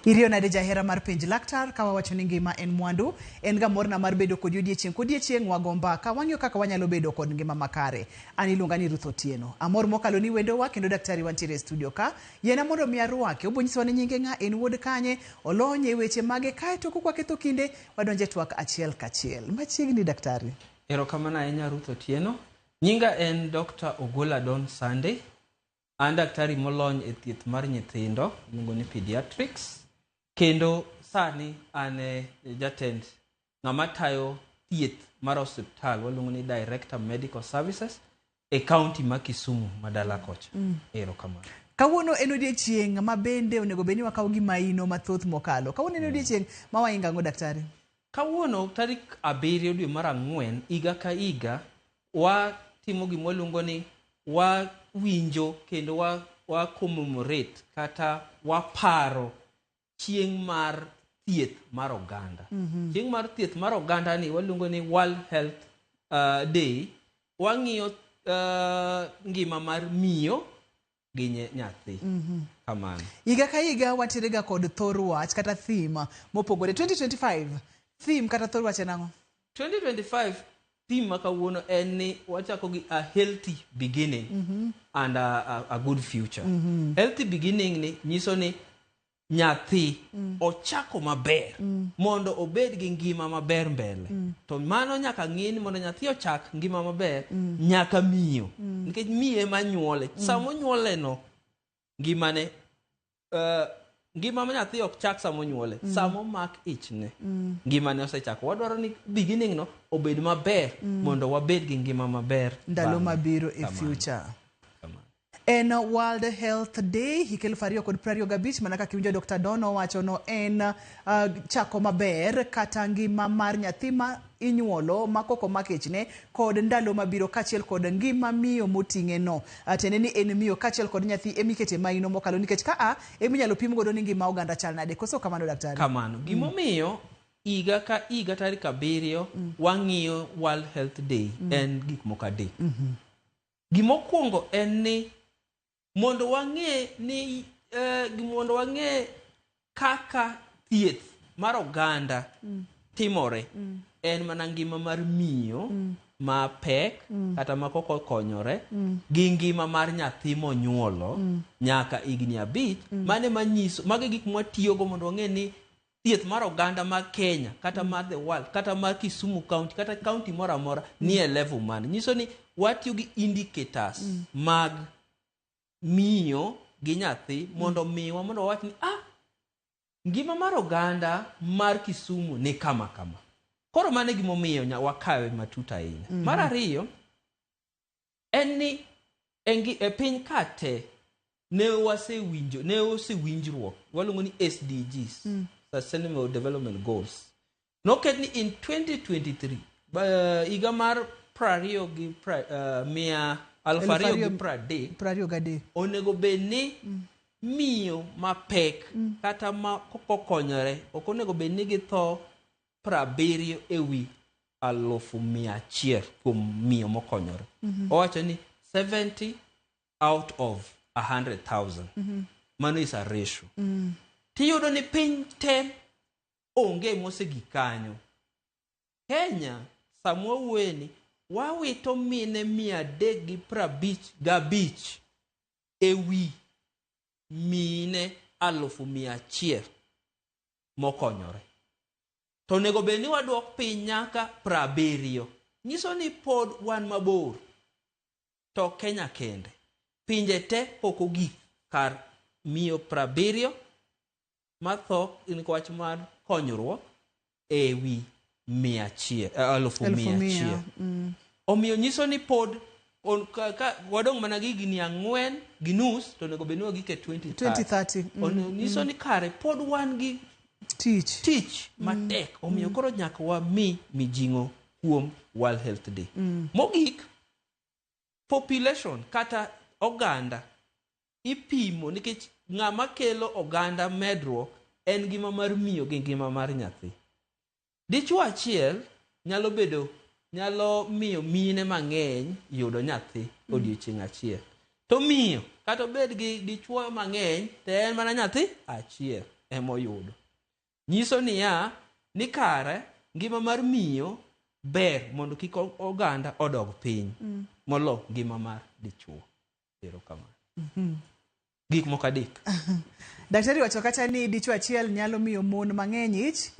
Iriyo nade jahera mar penj laktar ka wawacho ni ngima en mwandu en ga morna mar bedo kodi odiechieng' kodiechieng' wago mbaka wang'iyo kaka wanyalo bedo kod ngima makare. An iluonga ni Ruth Otieno. Amor mokalo ni wendowa kendo daktari wantiere e studio ka. Yiena mondo mi arwake. Obonyisowa ni nyinge ng'a, en wuod kanye, olony e weche mage kae to kok waketho kinde wadonje e twak achiel kachiel. Machiegni daktari. Erokamano ahinya Ruth Otieno. Nyinga en Dr. Ogola Don Sunday. An daktari molony e thieth mar nyithindo, iluongo ni pediatrics. Kendo sani an e jatend ng'ama tayo thieth mar osiptal waluongo ni Director Medical Services e county ma Kisumu ma dala kocha. Erokamano. Kawuono en odiechieng' ma bende onego bed ni wakawo gi maino mathoth mokalo. Kawuono en odiechieng' ma waingo ang'o daktari? Kawuono tarik 7 dwe mar 4 higa ka higa watimo gima waluongo ni wawinjo kendo wa commemorate kata waparo chieng' mar thieth mar oganda. Chieng' mar thieth mar oganda ni waluongo ni World Health Day. Wang'iyo ngima mar miyo gi nyathi. Kamano. Higa ka higa wantiere ga kod thor wach kata theme mopogore. 2025 theme kata thor wach en ang'o? 2025 theme ma kawuono en ni wachako gi a healthy beginning and a good future. Healthy beginning ni nyiso ni nyathi ochako maber mondo obed gi ngima maber mbele. To mano nyaka ng'i ni mondo nyathi ochak ngima maber nyaka miyo. Nikech miyo ema nyuole. Sama onyuole no ngimane ngima ma nyathi ok chak sama onyuole. Sama omak ichne ngimane osechako. Wadwaro ni beginning no obed maber mondo wabed gi ngima maber ndalo mabiro e future. Kamano. En World Health Day hik 2025 mana kaka iwinjo Dr. Don owacho no en chako maber kata ngima mar nyathi ma inyuolo ma koko omak ichne kod ndalo mabiro kaachiel kod ngima miyo moting'e no. Tiende ni en miyo kaachiel kod nyathi emikete maino mokalo nikech ka a eminyalo pim godo ni ngima oganda chal nade. Koso kamano daktari? Kamano. Gimomiyo higa ka higa tarik 7 wang'iyo World Health Day en gik moko adek. Gimokwongo en ni mondo wang'e ni mondo wang'e kaka thieth mar oganda timore en mana ngima mar miyo ma pek kata ma kok okonyore gi ngima mar nyathi monyuolo nyaka higni 5. Mane manyiso mago gik mwatiyogo mondo wang'e ni thieth mar oganda mar Kenya kata mar the world kata mar Kisumu County kata county moro amora ni e level mane. Nyiso ni watiyo gi indicators mag miyo gi nyathi mondo miwa mondo wawach ni ngima mar oganda mar Kisumu ni kama kama. Koro mano e gimomiyo wakawe matut ahinya. Mar ariyo en ni e piny ka te ne wasewinjo ne osewinjruok waluongo ni SDGs, Sustainable Development Goals. Noket ni in 2023 higa mar prariyo gi mia aluf ariyo gi pradek 23 onego bed ni miyo mapek kata ma kokonyore ok onego bed ni githo 70 e wi 100,000 kuom miyo mokonyore. Owacho ni 70 out of 100,000. Mano is a ratio. Tiyudo ni piny te onge mosegik kanyo. Kenya sama wawuoye ni wawito mine 355 e wi mine 100,000 mokonyore. To onego bed ni waduok piny nyaka 70. Nyiso ni pod wan mabor. To Kenya kende. Pinje te pok ogik kar miyo 70 matho wach mar konyruok e wi 100,000. Omiyo nyiso ni pod wadong' mana gi higni 4.5 to onego bed ni wagik e 2030. Nyiso ni kare pod wan gi tich matek. Omiyo koro nyaka wami mijing'o kuom World Health Day. Mogik, population kata oganda ipimo nikech ng'ama kelo oganda medruok en ngima mar miyo gi ngima mar nyathi. Dichuo achiel nyalo bedo nyalo miyo mine mang'eny yudo nyathi odiochieng' achiel. To miyo kata obed gi dichuo mang'eny to en mana nyathi achiel. emoyudo. Nyiso niya, ni kare ngima mar miyo ber mondo kik oganda odog piny molo ngima mar dichuo. Erokamano. Gik moko adek. Daktari wacho kata ni dichuo achiel nyalo miyo mon mang'eny ich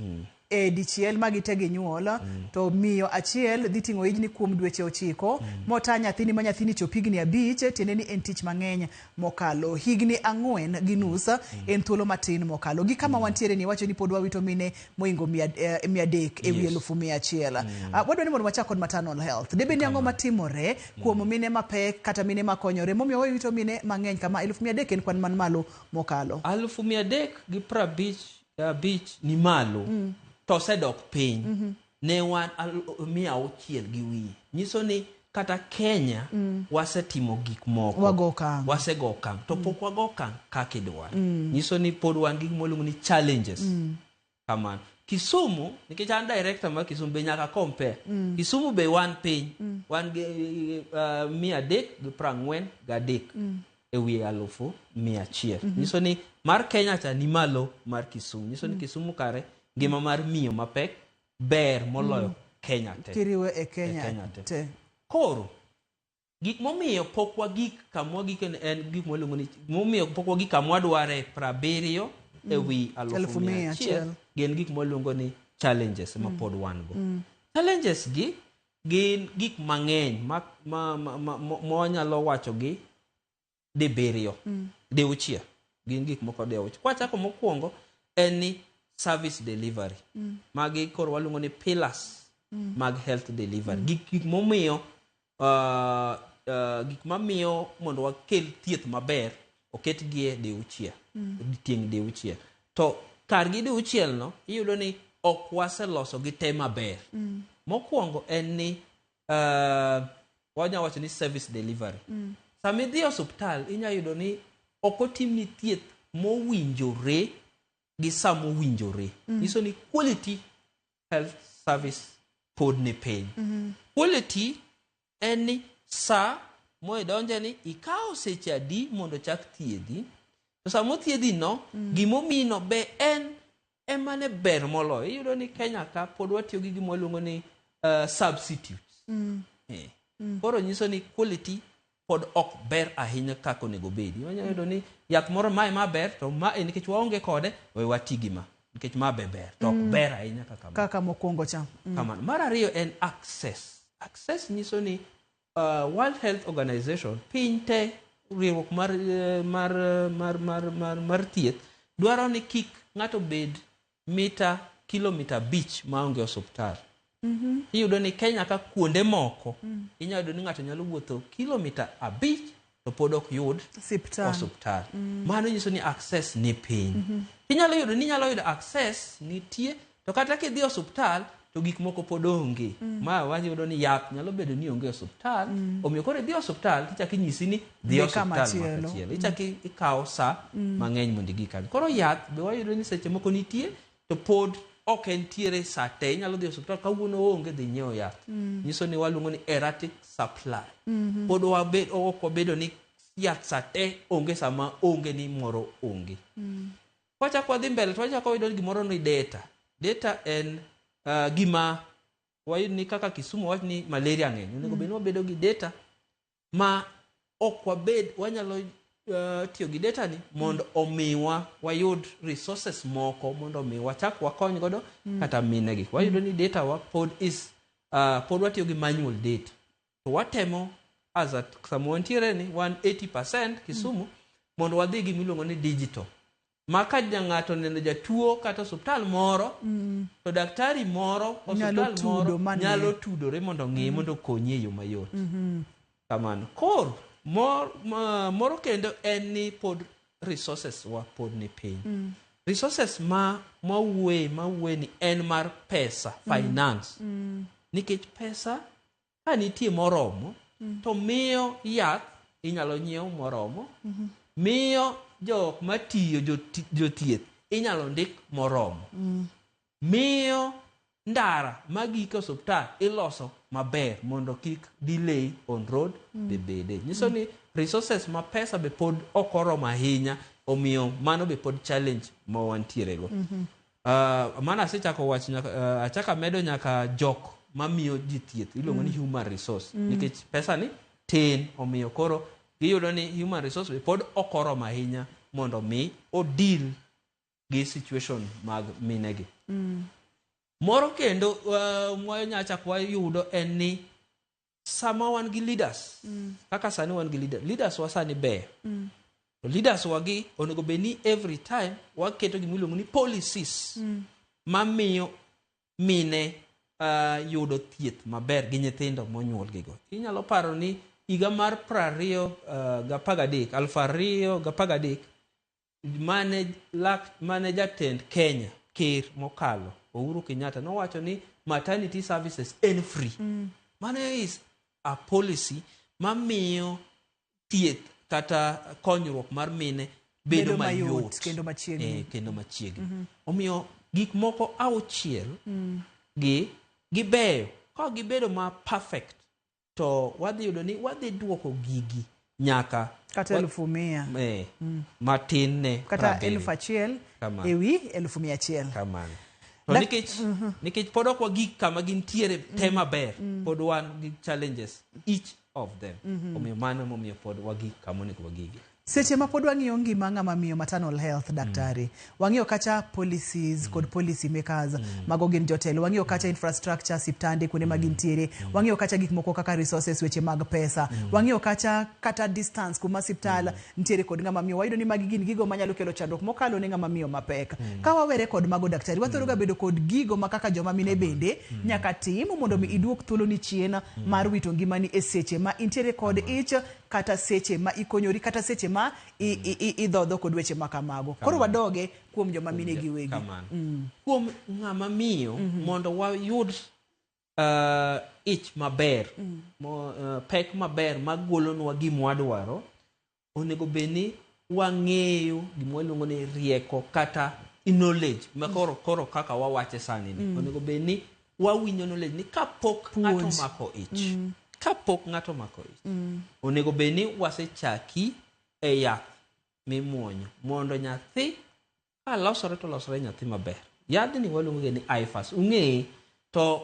e dichiel ma gite ginyuol to miyo achiel dhi ting'o ijni kuom dweche 9 mota nyathini ma nyathini chop higni 5, tiende ni en tich mang'eny mokalo. Higni 4.5 en thuolo matin mokalo. Gi kama wantiere ni wacho ni pod wawito mine moingo 300 e wi 100,000. Wadwa ni mondo wachak kod maternal health. Debe ni ang'o matimore kuom mine mapek kata mine makonyore momiyo wawito mine mang'eny kama 300,000 en kwan man malo mokalo. 355,000 ni malo to osedok piny. Ne wan 600 gi wiye. Nyiso ni kata Kenya wasetimo gik moko. Wago okang'. Wasego okang'. To pok wago okang' kaka idwaro. Nyiso ni pod wan gi gima iluongo ni challenges. Kamano. Kisumu, nikech an director mar Kisumu be nyaka compare. Kisumu be wan piny. Wan gi 343 e wi 100,000. Nyiso ni mar Kenya cha ni malo mar Kisumu. Nyiso ni Kisumu kare ngima mar miyo mapek ber moloyo Kenya te. Kiriwe e Kenya, Kenya te. te. Koro gik momiyo pok wagik kama wagik en gik mwaluongo ni momiyo pok wagik kama wadware 70 e wi 100,100 gin gik mwaluongo ni challenges ma pod wan go. Challenges gi gin gik mang'eny ma wanyalo wacho gi dibiriyo, diuchiel. Gin gik moko diauchiel. Kwachako mokwongo en ni service delivery. Magi koro waluongo ni pillars mag health delivery. Gik momiyo gik mamiyo mondo wakel thieth maber oketgi e diuchiel, tieng' diuchiel. To kargi diuchiel no iyudo ni ok waseloso gi te maber. Mokwongo en ni wanyalo wacho ni service delivery. Sama idhi e osuptal inyalo yudo ni ok otimni thieth mowinjore gi sa mowinjore. Nyiso ni quality health service pod ni piny. Quality en ni sa moidonje ni ikawo seche adi mondo chak thiedhi. To sama othiedhi no, gimomiyi no be en ema ne ber moloyo. Iyudo ni Kenya ka pod watiyo gi gima waluongo ni substitutes. Koro nyiso ni quality pod ok ber ahinya kaka onego bedi. Wanyalo yudo ni yath moro mae ma ber to mae nikech waonge kode we wati gi ma nikech ma be ber to ok ber ahinya kaka ma. Kaka mokwongo cha. Kamano. Mar ariyo en access. Access nyiso ni World Health Organization piny te riwruok mar thieth dwaro ni kik ng'ato bed mita kilomita 5 maonge osuptal. Iyudo ni Kenya ka kuonde moko inyalo yudo ni ng'ato nyalo wuotho kilomita 5 to pod ok yud osuptal. Mano nyiso ni access ni piny. Inyalo yudo ni inyalo yudo access nitie to kata kidhi osuptal to gik moko pod onge. Ma wayudo ni yath nyalo bedo ni onge osuptal. Omiyo koro idhi osuptal tichako inyisi ni dhi osuptal machielo. Ichako ikawo sa mang'eny mondo igik kanyo. Koro yath be wayudo ni seche moko nitie to pod ok entiere sa te. Inyalo dhi osuptal kawuono onge dhi nyiewo yath. Nyiso ni waluongo ni erratic supply. Pod ok wabedo ni yath sa te onge sama onge ni moro onge. Kwachako wadhi mbele to wachako wayudo gimoro ni data. Data en gima wayudo ni kaka Kisumu wach ni malaria ng'eny. Onego bed ni wabedo gi data ma ok wabed wanyalo tiyo gi data ni mondo omiwa wayud resources moko mondo omi wachak wakony godo kata mine gi. Wayudo ni data wa pod is pod watiyo gi manual data. To watemo as at sama wantiere ni wan 80% Kisumu mondo wadhi gi miluongo ni digital. Ma ka ng'ato oneno jatuo kata osuptal moro to daktari moro osuptal moro nyalo tudore mondo ong'i mondo okonyi e yo mayot. Kamano. Koro moro kendo en ni pod resources wa pod ni piny. Resources ma mawuoye ni en mar pesa, finance. Nikech pesa ka nitie moromo to miyo yath inyalo nyiew moromo, miyo jok matiyo jothieth inyalo ndik moromo, miyo ndara magik e osuptal iloso maber mondo kik delay on road be bede. Nyiso ni resources ma pesa be pod ok oromo ahinya Omiyo mano be pod challenge ma wantiere go. Mano asechako wacho nyaka, achako amedo nyaka jok mamiyo ji thieth iluongo ni human resource nikech pesa ni tin omiyo koro giyudo ni human resource be pod ok oromo ahinya mondo mi odeal gi situation mag minegi. Moro kendo mwanyachak wayudo en ni sama wan gi leaders kaka sani wan gi leader, leaders wa sani beyo to leaders wagi onego bed ni every time waketo gima iluongo ni policies mamiyo mine yudo thieth maber gi nyithindo monyuol gigo. Inyalo paro ni higa mar prariyo gapar gadek 2013 mane lak mane jatend Kenya ker mokalo Uhuru Kenyatta nowacho ni maternity services en free. Mano is a policy mamiyo thieth kata konyruok mar mine bedo bedo mayot mayot kendo machiegni. Kendo machiegni. Omiyo gik moko auchiel gi gibeyo ka gibedo ma perfect to wadhi yudo ni wadhi duoko gigi nyaka kata 100,000 matin ne kata 70. 1000 Kamano. ewi 100,100. Kamano. To nikech pod ok wagik kama gintiere te maber, pod wan gi challenges each of them. Omiyo mano emomiyo pod wagik kama onego wagige. Seche ma pod wang'iyo ngima ng'ama miyo maternal health daktari, wang'iyo kacha policies kod policy makers, mago gin jotelo, wang'iyo kacha infrastructure, siptande kuonde ma gintiere, wang'iyo kacha gik moko kaka resources, weche mag pesa, wang'iyo kacha kata distance kuma siptal nitiere kod ng'ama miyo, wayudo ni magi gin gigo manyalo kelo chandruok mokalo ne ng'ama miyo mapek. Ka wawere kod mago daktari, wathoro ga bedo kod gigo ma kaka joma mine bende nyaka tim mondo mi iduok thuoloni chien mar wito ngimani e seche ma intiere kod ich kata seche ma ikonyori kata seche ma idhodho kod weche ma kamago. Koro wadoge kuom joma mine giwegi. Kamano. Kuom ng'ama miyo mondo wayud ich maber, pek maber magolonwa gima wadwaro, onego bed ni wang'eyo gima waluongo ni rieko kata knowledge ma koro kaka wawache sani ni. Onego bed ni wawinjo knowledge ni kapok ng'ato Puonj. omako ich. Kapok ng'ato omako ich. Onego bed ni wasechaki e yath mimuonyo mondo nyathi kalosore to olosore nyathi maber. Yadhni waluongo ni IFAS. Ung'eye to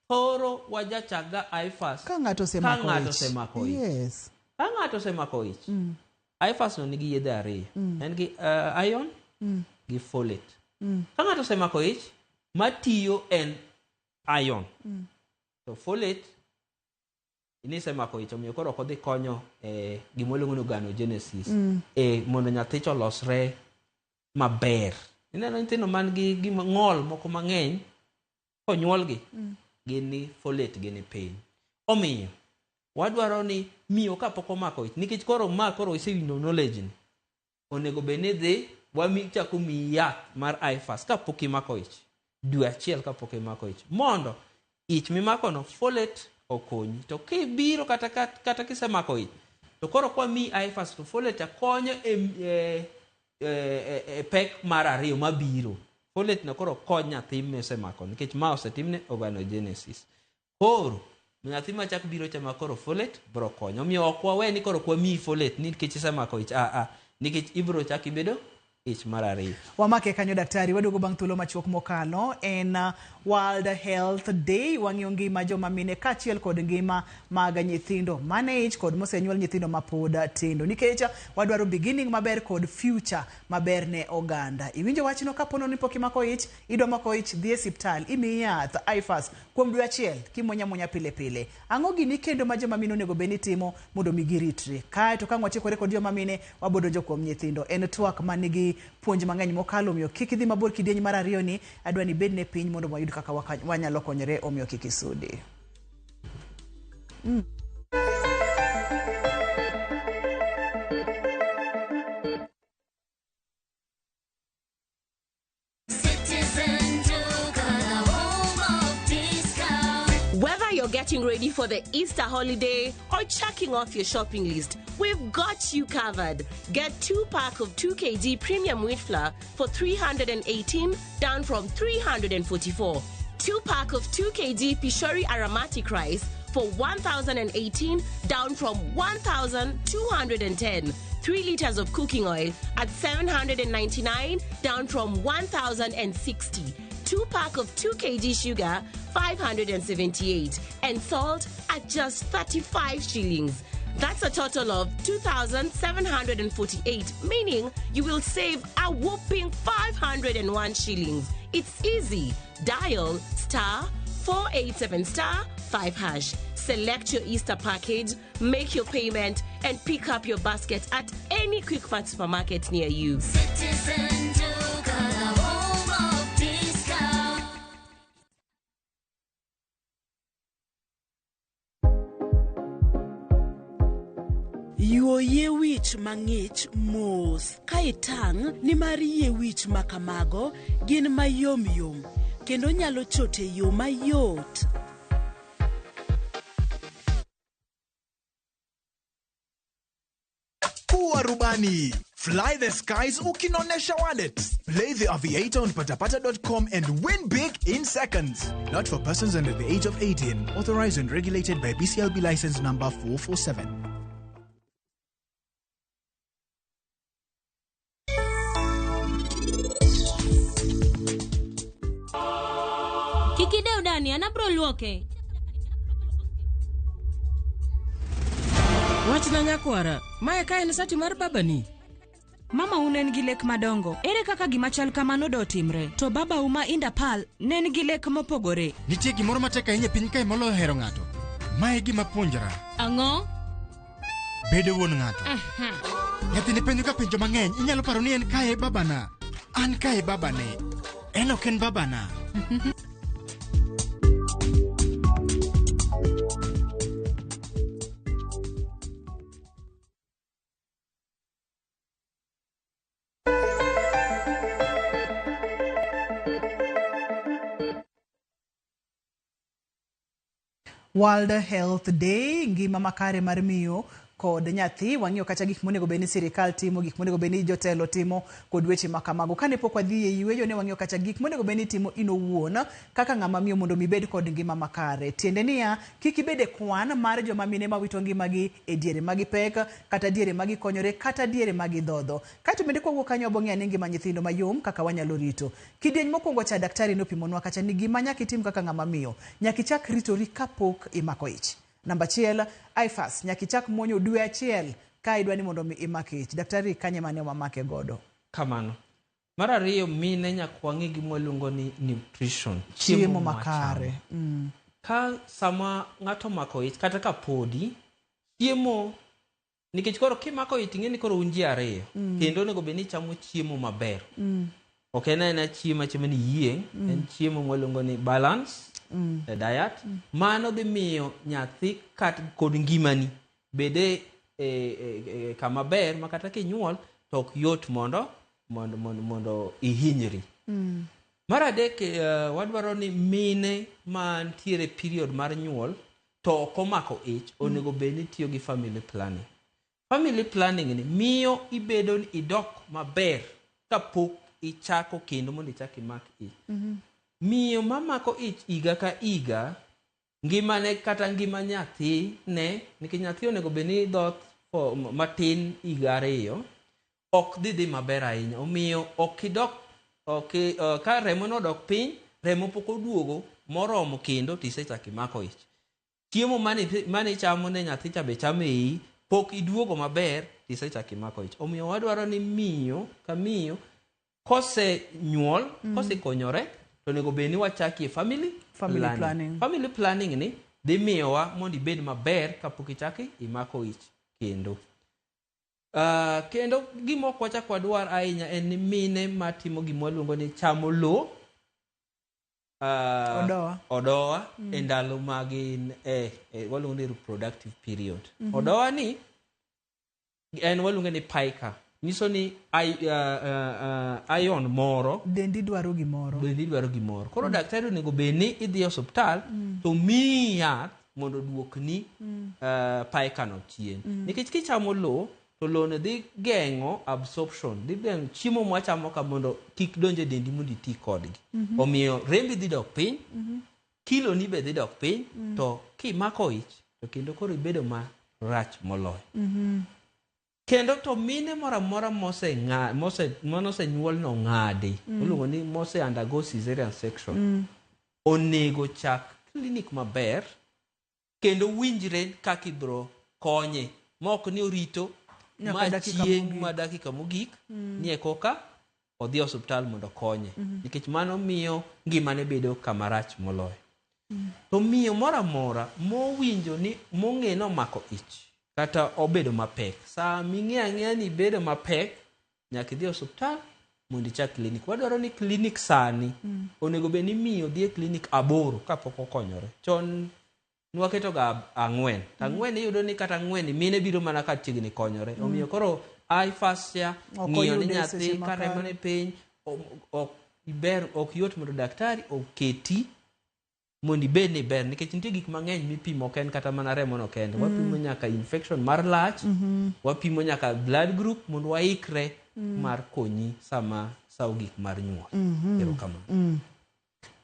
thoro wajachak ga IFAS Ka ng'ato osemako ka ng'ato ich. osemako ich. Ka ng'ato osemako ich, IFAS no nigi yedhe ariyo. En gi iron gi folate. Ka ng'ato osemako ich, matiyo en iron. To folate nisemako ich omiyo koro ok odhi konyo e gima waluongo ni organogenesis mondo nyathi cha olosre maber. Ineno nyithindo man gi gima ng'ol moko mang'eny konyuolgi gin ni folate gi ni piny. Omiyo wadwaro ni miyo kapok omako ich nikech koro ma koro isewinjo knowledge ni onego bed ni dhi chako miyi yath mar IFAS kapok imako ich dwe achiel kapok imako ich mondo ich mimako no folate okonyi to kibiro kata kisemako ich to koro kwamiyi IFAS to folate konyo e pek mar ariyo mabiro. Folate no koro kony nyathi misemako nikech ma osetimne organogenesis. Koro nyathi machak biro cha ma koro folate bro konyo. Omiyo ok wawe ni koro kwamiyi folate nikech isemako ich nikech ibro chak ibedo ich mar ariyo. Wamake kanyo daktari, waduogo bang' thuolo machuok mokalo en World Health Day, wang'iyo ngima joma mine kaachiel kod ngima mag nyithindo mane ich kod mosenyuol nyithindo mapod tindo nikech wadwaro beginning maber kod future maber ne oganda. Iwinjo wachno kapono ni pok imako ich, idwa mako ich, dhi e siptal, imiyi yath IFAS kuom dwe achiel kimuonya muonya pile pile. Ang'o gini kendo ma joma mine onego bed ni timo mondo mi giritre? Kae to ka watiekore kod joma mine, wabodonjo kuom nyithindo. En twak manigi puonj mang'eny mokalo, omiyo kik idhi mabor kidieny mar ariyo ni adwa ni ibedne piny mondo wayud kaka wanyalo konyore, omiyo kik isudi. Citizen Duka, the home of discount. Whether you're getting ready for the Easter holiday or checking off your shopping list, we've got you covered. Get 2 pack of 2 kg premium wheat flour for 318 down from 344. 2 pack of 2 kg Pishori aromatic rice for 1,018 down from 1,210. 3 liters of cooking oil at 799, down from 1,060. 2 pack of 2 kg sugar, 578. And salt at just 35 shillings. That's a total of 2,748, meaning you will save a whopping 501 shillings. It's easy. Dial star 487 star 5 hash. Select your Easter package, make your payment, and pick up your basket at any Quickmart supermarket near you. Citizen Duka, the home of discount. Yuo yie wich mang'ich mos ka itang' nimar yie wich ma kamago gin mayom yom kendo nyalo chot e yo mayot. Kuwa rubani. Fly the skies ukinonesha wallet. Play the Aviator on patapata.com and win big in seconds. Not for persons under the age of 18. Authorized and regulated by BCLB license number 447. Kik idew dani, an abro luoke. Wachna nyakwara, mae ka en sati mar babani. Mama u ne nigi lek madongo. Ere kaka gima chal kamano dotimre? To baba u ma Indapal ne nigi lek mopogore. Nitie gimoro matek ahinya e piny kae moloyo hero ng'ato. Ma e gima puonjra. Ang'o? Bedo wuon ng'ato. Nyathini penjo ka penjo mang'eny, inyalo paro ni en kae e babana. An kae e babane. En ok en babana. World Health Day, ngima makare mar miyo kod nyathi. Wang'iyo kacha gik monego bed ni sirikal timo, gik monego bed ni jotelo timo kod weche ma kamago. Kane pok wadhi e yueyo ne wang'iyo kacha gik monego bed ni itimo in owuon kaka ng'ama miyo mondo mi ibed kod ngima makare. Tiende niya, kik ibed e kwan mar joma mine mawito ngimagi e diere ma gipek, kata diere ma gikonyore, kata diere ma gidhodho. Kaeto bende kwawuok kanyo wabong'eyo ni ngima nyithindo mayom kaka wanyalo rito. Kidieny mokwongo cha daktari nopimonwa kacha ni gima nyaka itim kaka ng'ama miyo, nyaka ichak ritori kapok imako ich. Namba achiel, IFAS, nyaka ichak muonyo dwe achiel ka idwa ni mondo mi imak ich. Daktari, kanye mane wamake godo? Kamano. Mar ariyo, mine nyaka wang'i gima waluongo ni nutrition. Chiemo mwachamo. makare. Ka sama ng'ato omako ich, kata ka podi, chiemo, nikech koro kimako ich ing'e ni koro un ji ariyo, kendo onego bed ni ichamo chiemo maber. Ok en aena chiemo achiema ni yieng', en chiemo mwaluongo ni balance diet. Mano dhi miyo nyathi kod ngimani bede kama ber ma kata kinyuol to ok yot mondo ihinyri. Mar adek, wadwaro ni mine mantiere period mar nyuol to ok omako ich onego bed ni tiyo gi family planning. Family planning ni miyo ibedo ni idok maber kapok ichako kendo mondo ichak imak ich. Miyo mamako ich higa ka higa, ngimane kata ngima nyathine, nikech nyathi onego bed ni dhoth matin higa 2, ok dhi maber ahinya. Omiyo ok idok, ok, ka remo nodok piny, remo pok oduogo moromo kendo tisechako imako ich. Chiemo mane ichamo ne nyathi cha be chamo e iyi, pok iduogo maber tisechako imako ich. Omiyo wadwaro ni miyo ka miyo kose nyuol, kose konyore, to onego bed ni wachakie family planning. Family planning ni dhi miyowa mondo ibed maber kapok ichako imako ich kendo. Kendo gima ok wachak wadwar ahinya en ni mine matimo gima waluongo ni chamo lo, odowa e ndalo ma gin waluongo ni reproductive period. Odowa ni en waluongo ni pica. Nyiso ni iron moro, dendi dwaro gimoro. Dendi dwaro gimoro. Koro daktari onego bed ni idhi e osiptal to miyi yath mondo oduokni pica no chien. Nikech kichamo lo, to lo no dhi geng'o absorption, dhi geng'o chiemo mwachamo ka mondo kik donj e dendi mondo iti kodgi. Omiyo rembi dhi dok piny, kilo ni be dhi dok piny, to kimako ich to kendo koro ibedo marach moloyo. Kendo to mine moro amora mose ng'a mose manosenyuol no ng'adi iluongo ni mose undergo cesarean section onego chak clinic maber kendo winjre kaka ibiro konye ma ok ni orito Nyaka ma dakika chieng' mogik. ma dakika mogik ni e koka odhi e osuptal mondo okonye nikech mano miyo ngimane bedo kama rach moloyo. To miyo moro amora mowinjo ni mong'e ni omako ich kata obedo mapek, saa ming'eyo ang'eya ni ibedo mapek, nyaka idhi e osuptal mondo ichak klinik. Wadwaro ni klinik sani onego bed ni miyo dhi e klinik 8 kapok okonyore. Chon nwaketo ga 4. To 4 iyudo ni kata 4 mine biro mana ka chiegni konyore. Omiyo koro ai first cha Ok ng'iyo ni oyude nyathi seche ka makare. remo ni piny ok ber ok yot mondo daktari oketi mondo ibed ni ber nikech nitie gik mang'eny mipimo ok en kata mana remo no kende. Wapimo nyaka infection mar lach, wapimo nyaka blood group mondo waikre mar konyi sama sa ogik mar nyuol. Erokamano.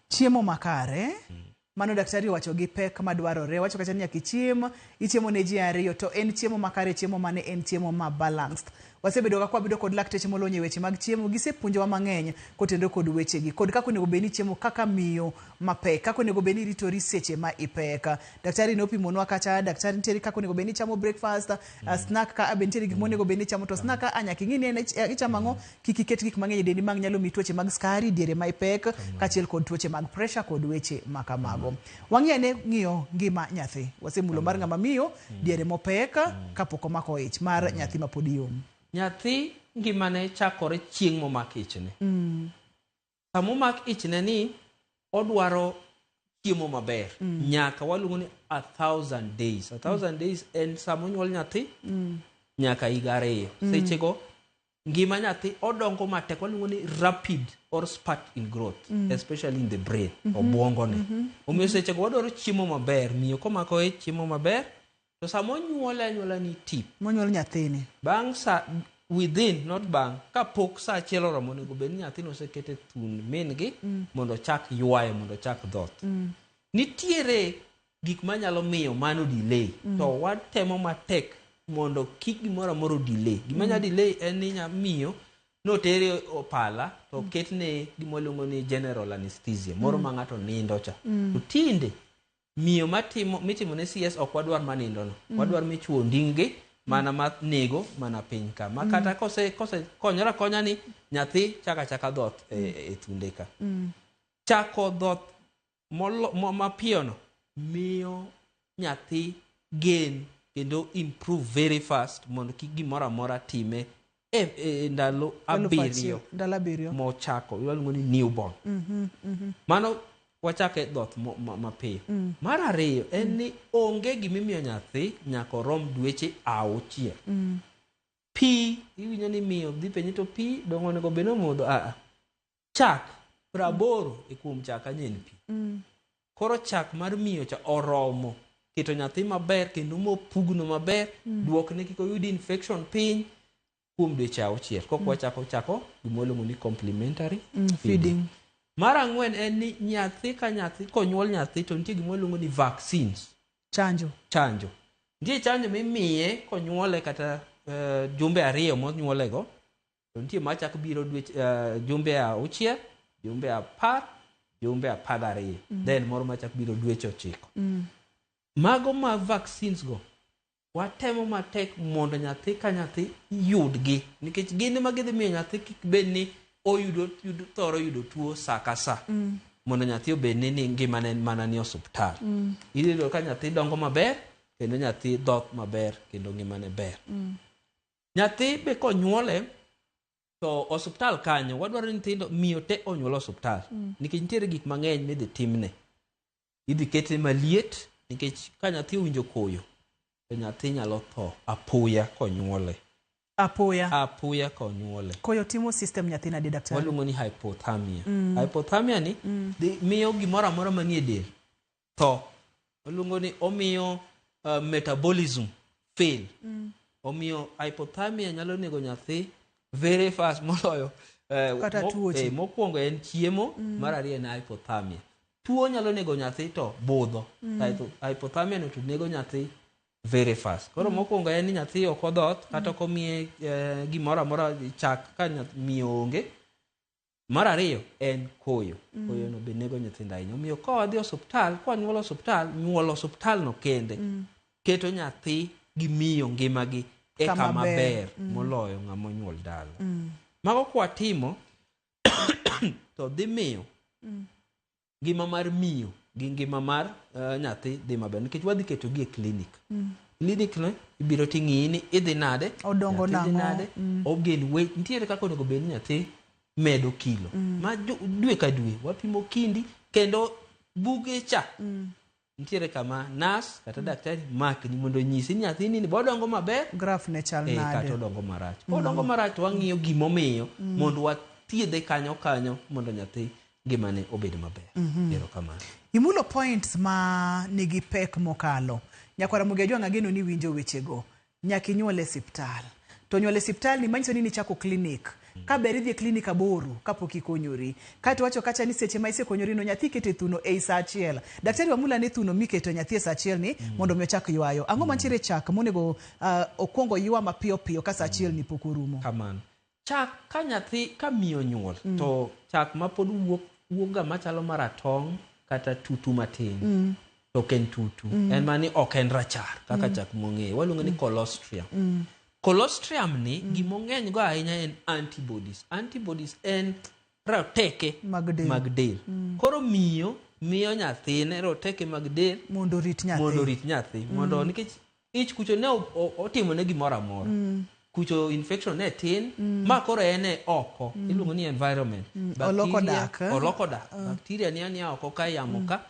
Chiemo makare mano daktari owacho gi pek madwarore wacho kacha ni nyaka ichiem ichiemo ne ji 2 to en chiemo makare chiemo mane en chiemo ma balanced. Wasebedo ka kwabedo kod lakteche molony e weche mag chiemo gisepuonjowa mang'eny kotenore kod wechegi kod kaka onego bed ni chiemo kaka miyo mapek kaka onego bed ni iritori seche ma ipek. Daktari nopimonwa kacha daktari nitiere kaka onego bed ni ichamo breakfast snack ka be nitiere gik monego bed ni ichamo to snack ka nyaka ing'i ni en ichamo ang'o kik iket gik mang'eny e dendi mag nyalo miyi tuoche mag skari diere ma ipek kaachiel kod tuoche mag pressure kod weche ma kamago. Wang'i ane ng'iyo ngima nyathi. Wasemulo mar ng'ama miyo diere mopek kapok omako ich mar nyathi mapod yom. Nyathi ngimane chakore chieng' momak ichne. Sama omak ichne ni odwaro chiemo maber nyaka waluongo ni 1000 days. 1000 days en sama onyuol nyathi nyaka higa 2. Sechego ngima nyathi odongo matek waluongo ni rapid or spurt in growth especially in the brain obwongone. Omiyo sechego wadwaro chiemo maber miyo komako ich chiemo maber to sama onyuole anyuola ni tip Monyuol nyathini. bang' sa within not bang' kapok sa achiel oromo onego bed ni nyathino oseket e thund min gi mondo ochak ywaye mondo ochak dhoth. Nitiere gik manyalo miyo mano delay to watemo matek mondo kik gimoro amora delay. Gima nyalo delay en ni miyo notere opala to oketne gima waluongo ni general anesthesia moro ma ng'ato nindo cha. To tinde miyo matimo mitimo ne CS ok wadwar manindo no. Wadwar michuo onding' gi mana ma nego mana piny ka. Ma kata kose kose konyora konya ni nyathi chaka chaka dhoth e thunde ka. Chako dhoth mapiyo no miyo nyathi gain kendo improve very fast mondo kik gimoro amora time e ndalo 7 Ndalo 7. mochako iluongo ni newborn. Mano wachake dhoth mapiyo. Mar ariyo en ni onge gimimiyo nyathi nyaka orom dweche 6. Pi iwinjo ni miyo dhi penje to pi dong' onego bed ni omodho a chak 80 e kuom chak anyen pi. Koro chak mar miyo cha oromo keto nyathi maber kendo mopugno maber duokne kik oyud infection piny kuom dweche 6 kok wachako chako gima waluongo ni complementary Feeding. Mar 4 en ni nyathi ka nyathi konyuol nyathi to nitie gima waluongo ni vaccines. Chanjo. Chanjo. Nitie chanjo mimiye konyuole kata jumbe 2 monyuolego. To nitie machako biro dweche jumbe 6, jumbe 10, jumbe 12. Then moro machako biro dweche 9. Mago ma vaccines go watemo matek mondo nyathi ka nyathi yudgi nikech gin ema gidhi miyo nyathi kik bed ni oyudo thoro yudo tuo sa ka sa mondo nyathi obed ni ngimane mana ni osuptal. Iyudo ka nyathi dongo maber kendo nyathi dhoth maber kendo ngimane ber. Nyathi be konyuole to osuptal kanyo wadwaro ni nyithindo miyo te onyuol osuptal nikech nitiere gik mang'eny midhi timne. Idhi kete maliet nikech ka nyathi owinjo koyo to nyathi nyalo tho apoya konyuole. Apoya. Apoya konyuole. Koyo timo system nyathi nade daktari? Waluongo ni hypothermia. Hypothermia ni dhi miyo gimoro amora manie del tho. Waluongo ni omiyo metabolism fail. Omiyo hypothermia nyalo nego nyathi very fast moloyo Kata tuoche. Mokwongo en chiemo, mar ariyo en hypothermia. Tuo nyalo nego nyathi to budho. Hypothermia no to nego nyathi Very fast. Koro mokwongo en ni nyathi ok odhoth kata ok omiye gimoro amora chak ka miyo onge. Mar ariyo en koyo. Koyo no be nego nyithindo ahinya. Omiyo ka wadhi osuptal, ka wanyuolo osuptal, nyuolo osuptal no kende keto nyathi gi miyo ngimagi e Kama kama ber. ber moloyo ng'ama onyuol dala. Mago kwatimo to dhi miyo ngima mar miyo gi ngima mar nyathi dhi maber nikech wadhi ketogi e klinik. Klinik no ibiro ting'iyi ni idhi nade, Odongo nyathi dhi nang'o? nade, ogen weight, nitiere kaka onego bed ni nyathi medo kilo. Ma dwe ka dwe wapimo kindi kendo buge cha nitiere kama nas kata daktari makni mondo onyisi ni nyathini ni bodongo maber Graph ne chal kata nade? odongo marach. Kodongo marach to wang'iyo gimomiyo mondo wathiedhe kanyo kanyo mondo nyathi ngimane obed maber. Erokamano. Imulo points ma nigi pek mokalo. Nyakwara Ramogi Ajwang' ageno ni winjo wechego. Nyaka inyuol e siptal. To nyuol e siptal ni manyiso ni nichako klinik. Ka ber idhi e klinik 8 kapok ikonyori. Kaeto wacho kacha ni seche ma isekonyori no nyathi iketo e thuno ei saa achiel. Daktari Wamula ne thuno miketo nyathi e saa achiel ni mondo mi ochak ywayo. Ang'o mantiere chak monego okwongo ywa mapiyo piyo ka saa achiel ni pok orumo? Kamano. Chak ka nyathi ka miyo nyuol to chak ma pod wuok ga machalo maratong' kata tutu matin. To ok en tutu. En mana ni ok en rachar kaka chak mwang'eyo. Waluongo ni colostrum. Colostrum ni gimong'eny go ahinya en antibodies. Antibodies en roteke Mag del. mag del. Koro miyo miyo nyathine roteke mag del Mondo orit nyathi. mondo orit nyathi. Mondo nikech ich kucho ne otimone gimoro amora. Kucho infection ne tin, ma koro en e oko, iluongo ni environment. Oloko dak, eh? Oloko dak. Bacteria ni ania oko ka yamo ka,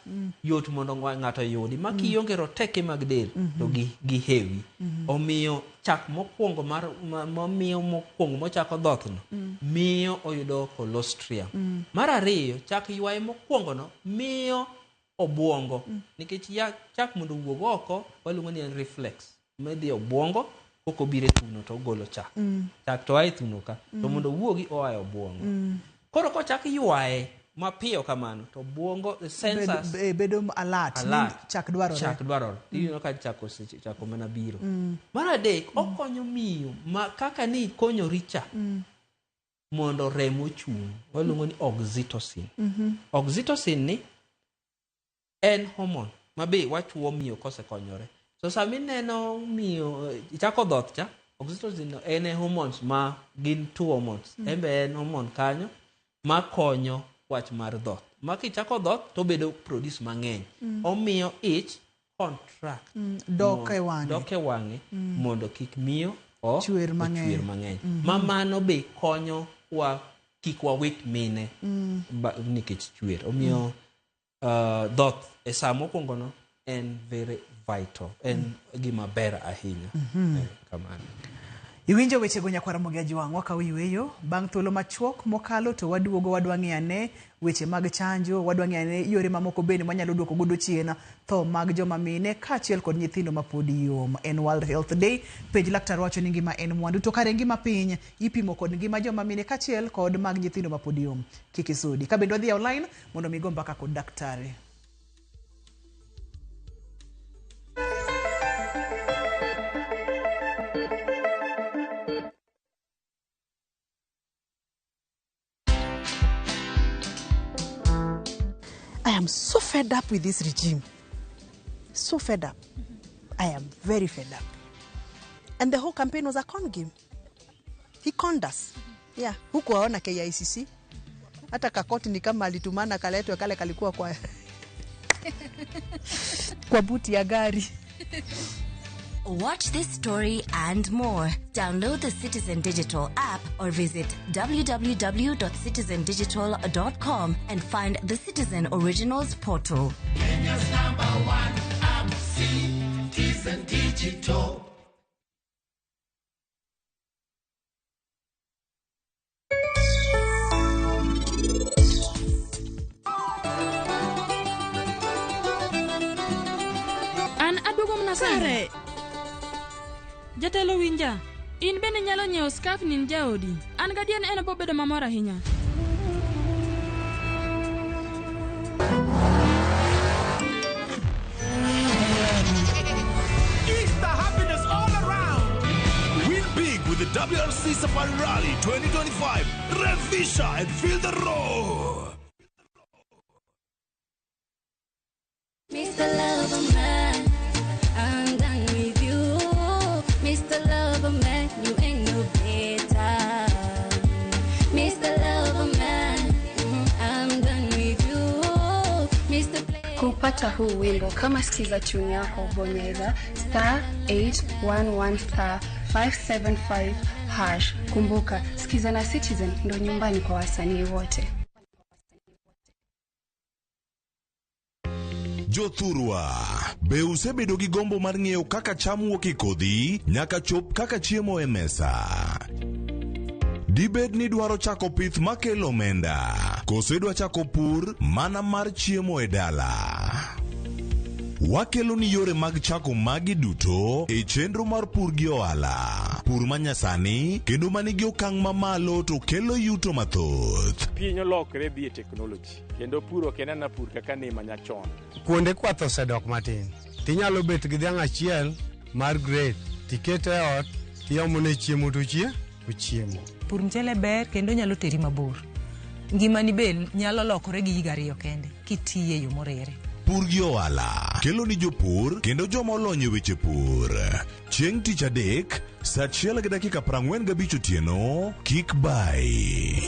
yot mondo ng'ato oyudi. Ma kionge roteke mag del, to gi hewi. Omiyo chak mokwongo mar, ma, mamiyo mokwongo mochako dhothno, miyo oyudo colostrum. Mar ariyo, chak ywaye mokwongo no, miyo obwongo. Nikech chak mondo owuog oko, waluongo ni en reflex. Medhi obwongo, kok obiro e thuno to ogolo chak. Chak to a e thuno ka, to mondo owuogi oa e obwongo. Koro kochak ywaye mapiyo kamano, to obwongo, the sensors Bedo alert, ni alert. chak dwarore. Chak dwarore. Iyudo ka chak osechako mana biro. Mar adek, okonyo miyo ma kaka ni ikonyori cha mondo remo ochung'. Waluongo ni oxytocin. Oxytocin ni en hormone ma be wachuo miyo kosekonyore. So sama ineno miyo chako dhoth cha, oxytocin no en e hormones ma gin two hormones. En be en hormone kanyo makonyo wach mar dhoth. Ma kichako dhoth to obedo produce mang'eny. Omiyo ich contract. Dok e wang'e. Dok e wang'e mondo kik miyo Chwer mang'eny. ochwer mang'eny. Ma mano be konyo wa kik wawit mine nikech chwer. Omiyo dhoth e saa mokwongo no en very vital. En gima ber ahinya. Kamano. Iwinjo wechego nyakwar Ramogi Ajwang' wakawo yweyo bang' thuolo machuok mokalo to waduogo wadwa ng'iyo ane weche mag chanjo, wadwa ng'iyo ane yore mamoko bende mwanyalo duoko godo chien tho mag joma mine kaachiel kod nyithindo mapod yom. En World Health Day, penj laktar wacho ni ngima en mwandu to kare ngima piny ipimo kod ngima joma mine kaachiel kod mag nyithindo mapod yom. Kik isudi. Ka bende wadhi e online mondo mi go mbaka kod daktari. I am so fed up with this regime. So fed up. I am very fed up. And the whole campaign was a con game. He conned us. Yeah. Hukuwaona KICC. Hata kakoti ni kama alitumana kaletwe kale kalikuwa kwa buti ya gari. Watch this story and more. Download the Citizen Digital app or visit www.citizendigital.com and find the Citizen Originals portal. Kenya's #1 app, Citizen Digital. An aduogo mana sani. Kare. Jatelo winja, in bende inyalo nyiewo scarf ni ne jaodi. An gadier ni en bo bedo mamor ahinya. Easter WRC Safari Rally 2025. Revisha and feel the roar. Mr. Loverman, I'm done with you. Mr. Loverman, you ain't no better. Mr. Loverman, I'm done with you. Mr. Play. Kupata huu wimbo kama sikiza tune yako, bonyeza star 811 star 575 hash. Kumbuka, sikiza na Citizen ndo nyumbani kwa wasanii wote. Jothurwa, be usebedo gi gombo mar ng'eyo kaka cham wuok e kodhi nyaka chop kaka chiemo e mesa? Dibed ni idwaro chako pith makelo omenda, koso idwa chako pur mana mar chiemo e dala? Wakelo ni yore mag chako magi duto e chenro mar pur gi ohala. Pur manyasani kendo manigi okang' mamalo to kelo yuto mathoth. Piny olokre dhi e teknoloji kendo pur ok en ana pur kaka ne manyachon. Kuonde kwath osedok matin. Tinyalo bet gi dhiang' achiel mar grade tikete e ot tiomone chiemo to ochiemo. Pur mchele ber kendo nyalo teri mabor. Ngimani be nyalo lokore gi higa ariyo kende kitiye e yo moriere. Pur gi ohala kelo ni jopur kendo joma olony e weche pur. Chieng' tich adek, saa 1:45 otieno, kik bai.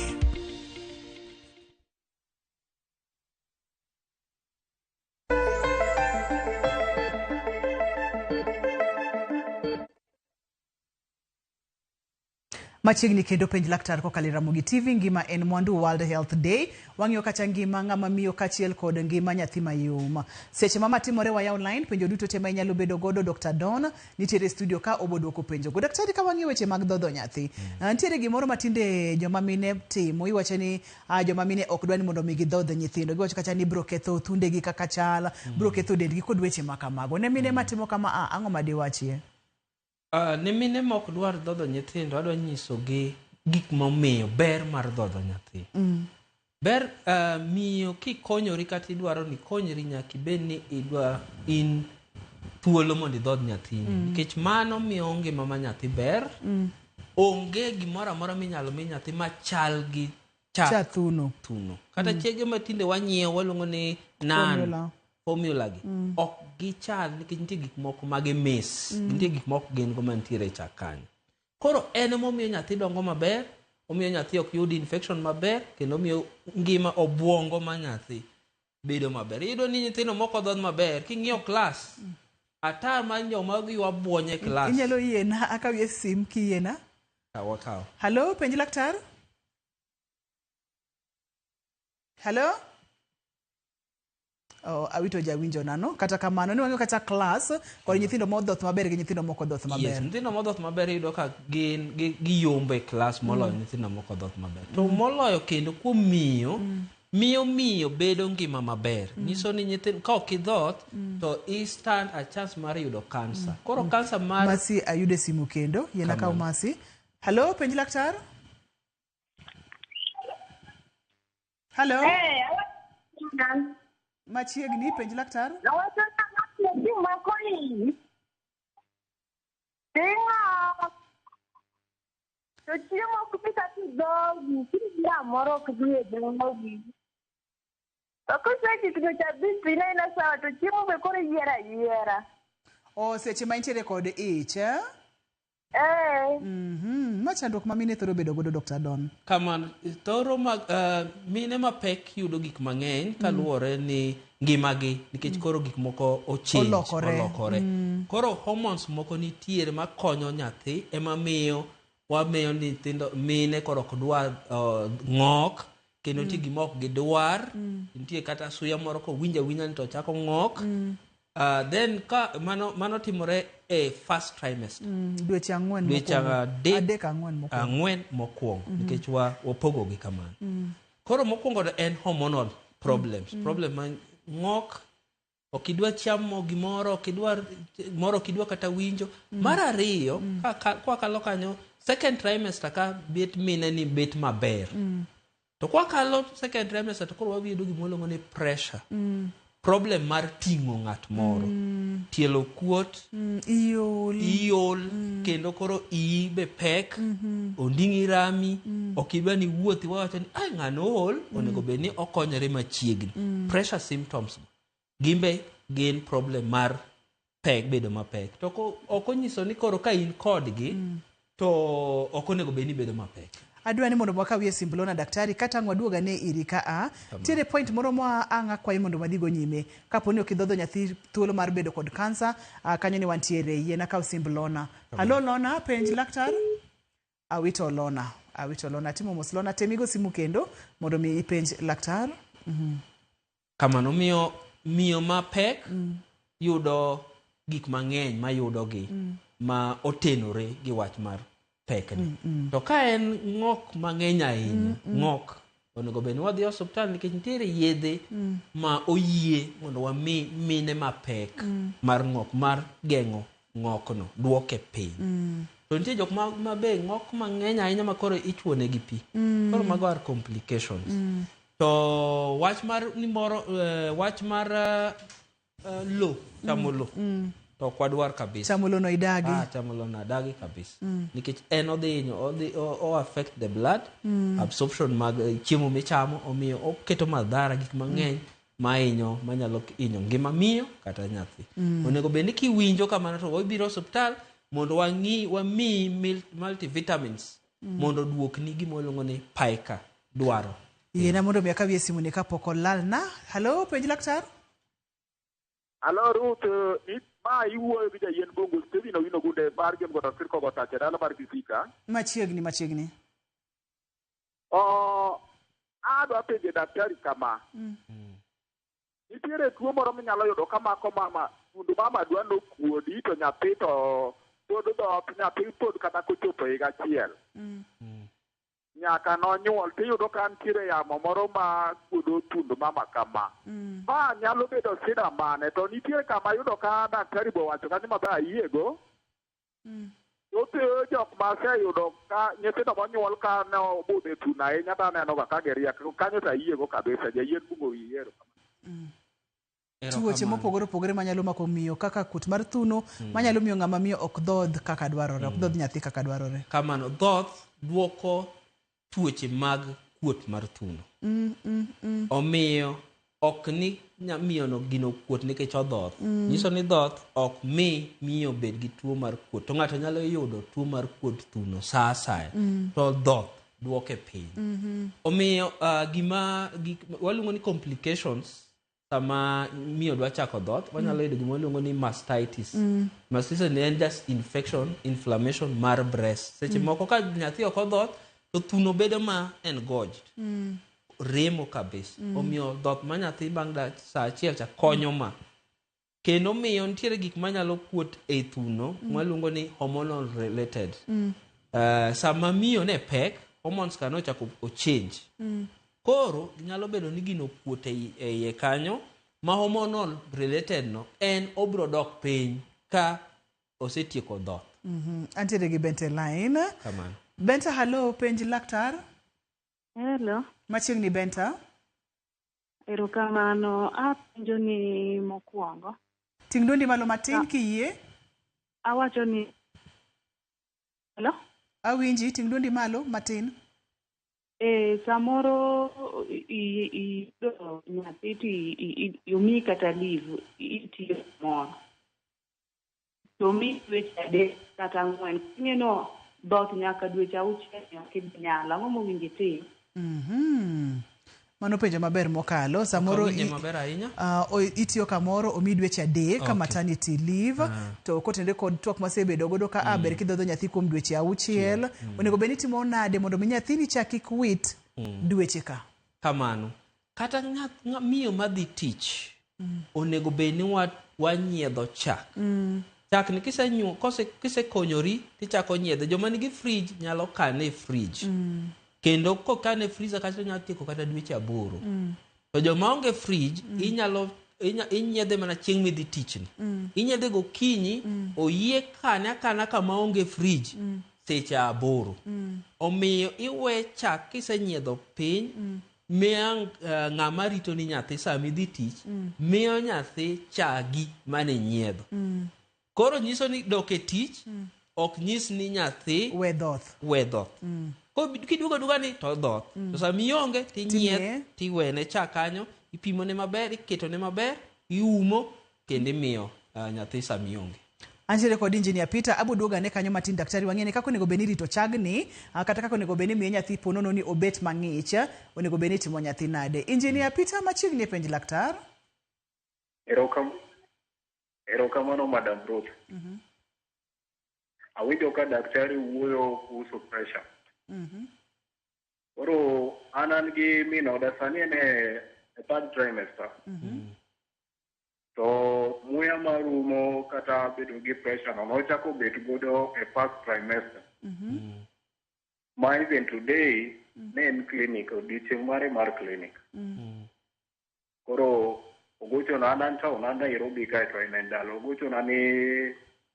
Machiegni kendo penj laktar kokalo e Ramogi TV, ngima en mwandu World Health Day. Wang'iyo kacha ngima ng'ama miyo kaachiel kod ngima nyathi mayom. Seche ma matimore waya online, penjo duto te ma inyalo bedo godo Dr. Don nitiere e studio ka obo duoko penjo go. Daktari, ka wang'iyo weche mag dhodho nyathi, nitiere gimoro ma tinde joma mine timo, iwacho ni joma mine ok dwa ni mondo mi gidhodh nyithindo. Giwacho kacha ni bro ketho thundegi kaka chal, bro ketho dendgi kod weche ma kamago. Ne mine matimo kama, ang'o ma diwachie? Ne mine ma ok dwar dhodho nyithindo, adwa nyisogi gik momiyo ber mar dhodho nyathi. Ber miyo kikonyori kata idwaro ni ikonyri nyaka ibed ni idwa in thuolo mondo idhodh nyathini. Nikech mano miyo ngima ma nyathi ber. Onge gimoro amora minyalo mi nyathi machal gi chak thuno. Kata chege matinde wanyiewo waluongo ni nan. Formula gi. Ok gichal nikech nitie gik moko ma gimis. Nitie gik moko gin go mantiere e chak kanyo. Koro en emomiyo nyathi dongo maber, omiyo nyathi ok yud infection maber, kendo omiyo ngima obuongo ma nyathi bedo maber. Iyudo ni nyithindo moko dhodh maber, king'iyo klas, atar mar joma ywa buony e klas. Inyalo yiena, akawie sim kiyiena. Kaw. Hello, penj laktar? Hello? Oh, awito jawinjo nano. Kata kamano, ni wang'iyo kata klas kod nyithindo modhoth maber gi nyithindo mok odhoth maber. Yes, nyithindo modhoth maber iyudo ka gin giyombo e klas moloyo nyithindo mok odhoth maber. To moloyo kendo kuom miyo, miyo bedo ngima maber. Nyiso ni nyithindo ka ok idhoth to i stand a chance mar yudo kansa. Koro kansa mar Masi ayude simu kendo, yiena kaw Masi. Hello, penj laktar? Hello? Hey, Machiegni, penj laktar? To chiemo ok bi kata e dhogi, kidhi moro ok dhi e dhogi. To kosechikni cha BP ineno sawa to chiemo be koro iyiero ayiera. O seche ma intiere kod ich, eh? Ma chandruok ma mine thoro bedo godo Dr. Don. Kamano, thoro mag mine mapek yudo gik mang'eny kaluwore ni ngimagi nikech koro gik moko ochange, olokore. Koro hormones moko nitiere makonyo nyathi ema miyo wamiyo nyithindo mine koro ok dwar ng'ok kendo nitie gima ok gidwar. Nitie kata suya moro kowinjo awinja ni to chako ng'ok. Then ka mano timore e first trimester. Dweche ang'wen mokwongo. Adek ang'wen mokwongo. Ang'wen mokwongo nikech wapogo gi kamano. Koro mokwongo to en hormonal problems. Problem ma ng'ok, ok idwa chamo gimoro, ok idwa moro, ok idwa kata winjo. Mar ariyo, kwakalo kanyo, second trimester ka bet mine ni bet maber. To kwakalo second trimester to koro wayudo gima waluongo ni pressure. Problem mar ting'o ng'at moro. Tielo kuot, Iol. Iol, kendo koro iyi be pek onding'i rami ok idwa ni wuothi wawacho ni ai ng'ano ool onego bed ni okonyore machiegni pressure symptoms gin be gin problem mar pek bedo mapek to ok onyiso ni koro ka in kodgi to ok onego bed ni bedo mapek. Adwa ni mondo wakawie simb Lona daktari kata ang' waduog ane iri ka a. Tiere point moro ma ang' akwayi mondo wadhigo nyime. Kapo ni ok idhodho nyathi thuolo mar bedo kod kansa, kanyo ni wantiere. Yiena akaw simb Lona. Halo Lona, penj laktar. Awito Lona. Awito Lona. Timo mos Lona, tem igo simu kendo mondo mi ipenj laktar. Kamano miyo miyo mapek yudo gik mang'eny mayudogi ma otenore gi wach mar pekni. To ka en ng'ok mang'eny ahinya, ng'ok onego bed ni wadhi e osiptal nikech nitiere yedhe ma oyie mondo wami mine mapek mar ng'ok mar geng'o ng'okno duoke piny. To nitie jok ma be ng'ok mang'eny ahinya ma koro ichuonegi pi. Koro mago are complications. To wach mar ni moro wach mar lo chamo lo to ok wadwar kabisa. Chamo lo no idagi. Chamo lo no adagi kabisa. Nikech en odhi hinyo odhi o affect the blood absorption mag chiemo michamo omiyo oketo madhara gik mang'eny mahinyo manyalo hinyo ngima miyo kata nyathi. Onego bed ni kiwinjo kamano to wabiro osiptal mondo wang'i wamiyi multivitamins mondo oduokni gima waluongo ni pica dwaro. Yiena mondo mi akawie simu ni kapok olalna. Halo, penj laktar. Alo Ruth, ma iwuoyo gi jayien bongo Stephen Owino Gunde mar Gem Goto Sirko Gotache dala mar Kisika. Machiegni machiegni. Adwa penjo daktari kama. Nitiere tuo moro minyalo yudo kamako mama, thund mama dwa nokuodi to nyathi to pod dhoth, nyathi pod kata kochopo higa achiel. Nyaka nonyuol tiyudo ka nitiere yamo moro ma kuodo thund mama kama. Ma nyalo bedo shida mane to nitie kama yudo ka daktari bo wacho kanyo maber ayiego. Thoth jok ma aseyudo ka nyithindo monyuol ka ne obudho e thuno ahinya to aneno ga ka giriek kanyo to ayiego kabisa jayien bungo wiyi ero. Tuoche mopogore opogore manyalo mako miyo kaka kuot mar thuno manyalo miyo ng'ama miyo ok dhodh kaka dwarore, ok dhodh nyathi kaka dwarore. Kamano dhoth duoko tuoche mag kuot mar thuno. Omiyo ok ni miyo no gino kuot nikech odhoth. Nyiso ni dhoth ok mi miyo bed gi tuo mar kuot. To ng'ato nyalo yudo tuo mar kuot thuno sa asaya. To dhoth duoke piny. Omiyo gima waluongo ni complications sama miyo dwa chako dhoth wanyalo yudo gima waluongo ni mastitis. Mastitis ni en just infection, inflammation mar breast. Seche moko ka nyathi ok odhoth to thuno bedo ma engorged. Remo kabisa. Omiyo dhoth ma nyathi bang' sa achiel cha konyo ma. Kendo miyo nitiere gik manyalo kuot e thuno mwaluongo ni hormonal related. Sama miyo ne pek, hormones ka nochako o change. Koro nyalo bedo ni gino kuot e iye kanyo ma hormonal related no en obro dok piny ka osetieko dhoth. Antiere gi Bente line. Kamano. Benta, halo, penj laktar. Hello. Machiegni Benta. Erokamano. Apenjo ni mokwongo. Ting' dwondi malo matin kiyie. Awacho ni Hello? Awinji, ting' dwondi malo matin. E, samoro iyudo nyathi to omiyi kata leave itiyo kamoro. To omiyi dweche 3 kata 4. Ing'eno dhoth nyaka dweche 6 ok ibi nyalo. Ang'o mowinjo itim? Mano penjo maber mokalo. Samoro Awinje maber ahinya. Itiyo kamoro omiyi dweche 3 ka maternity leave to kotenore kod twak masebedo godo ka ber kidhodho nyathi kuom dweche 6 onego bed ni itimo nade mondo mi nyathini cha kik wit dweche ka. Kamano. Kata miyo madhi tich onego bed ni wanyiedho chak. Chak ni kisekonyori tichako nyiedhe. Joma nigi fridge nyalo kane e fridge. Kendo kokane e freezer kacha nyalo tieko kata dweche 8. To joma onge fridge inyalo inyiedhe mana chieng' midhi tichni. Inyiedhe gokinyi oyie kane akana kama onge fridge seche 8. Omiyo iwe chak kisenyiedho piny miyo ng'ama rito ni nyathi sama idhi tich miyo nyathi chagi mane nyiedho. Koro nyiso ni dok e tich ok nyis ni nyathi we dhoth we dhoth Kiduogo aduoga ni to dhoth to sama ionge Tinyieth. tinyieth tiwene chak kanyo ipimone maber iketone maber iumo kendo imiyo nyathi sama ionge. Antiere kod Engineer Peter, abo duogo ane kanyo matin daktari wang'e ni kaka onego bed ni irito chagni, kata kaka onego bed ni imiye nyathi ponono ni obet mang'ich, onego bed ni itimo nyathi nade. Engineer Peter machiegni e penj laktar. Erokamano Madam Ruth. Awinjo ka daktari wuoyo kuhusu pressure. Koro an gi min oda sani en e third trimester. To muya marumo kata bedo gi pressure no nochako bet godo e first trimester. Ma even today ne en clinic, odiochieng' mare mar clinic. Koro ogochona an an town, an Nairobi kae to en e dala. Ogochona ni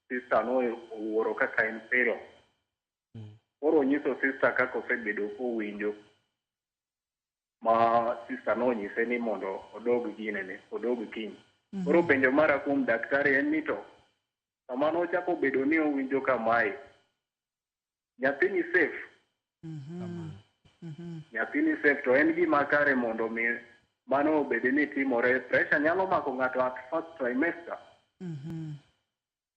sister no owuoro kaka en pile. Koro onyiso sister kaka osebedo kowinjo. Ma sister no onyise ni mondo odog ginene, odog kiny. Koro penjo mara kuom daktari en ni to sama nochako bedo ni owinjo kamae, nyathi ni safe. Nyathi ni safe to en gima kare mondo mi mano obed ni timore. Pressure nyalo mako ng'ato at first trimester.